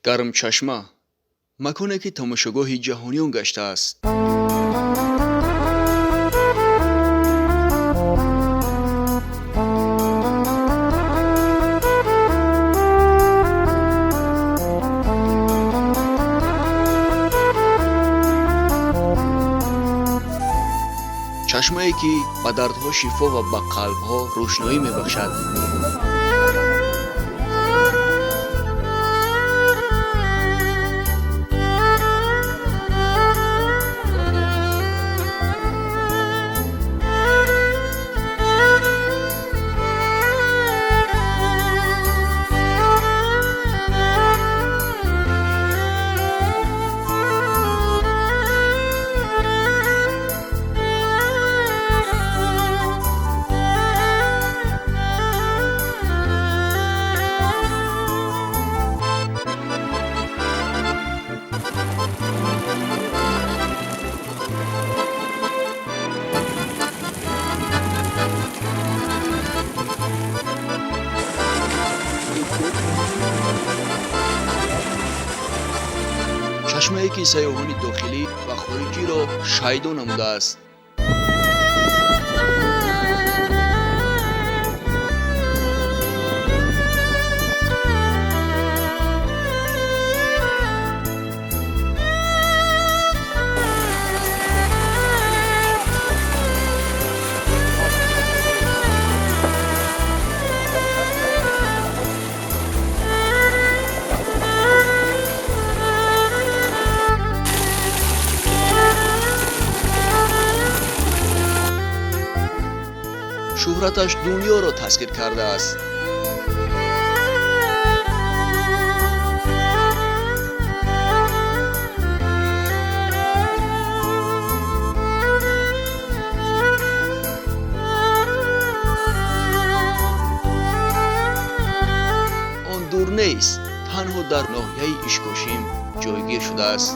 Гармчашма маконе ки тамошогоҳи ҷаҳониён гаштааст. Чашмае ки ба дардҳо шифо ва ба қалбҳо рӯшноӣ мебахшад. Чашмае ки сайёҳони дохилӣ ва хориҷиро шайдо намудааст. Шӯҳраташ дунёро тасхир кардааст. Он дур нест, танҳо дар ноҳияи Ишкошим ҷойгир шудааст.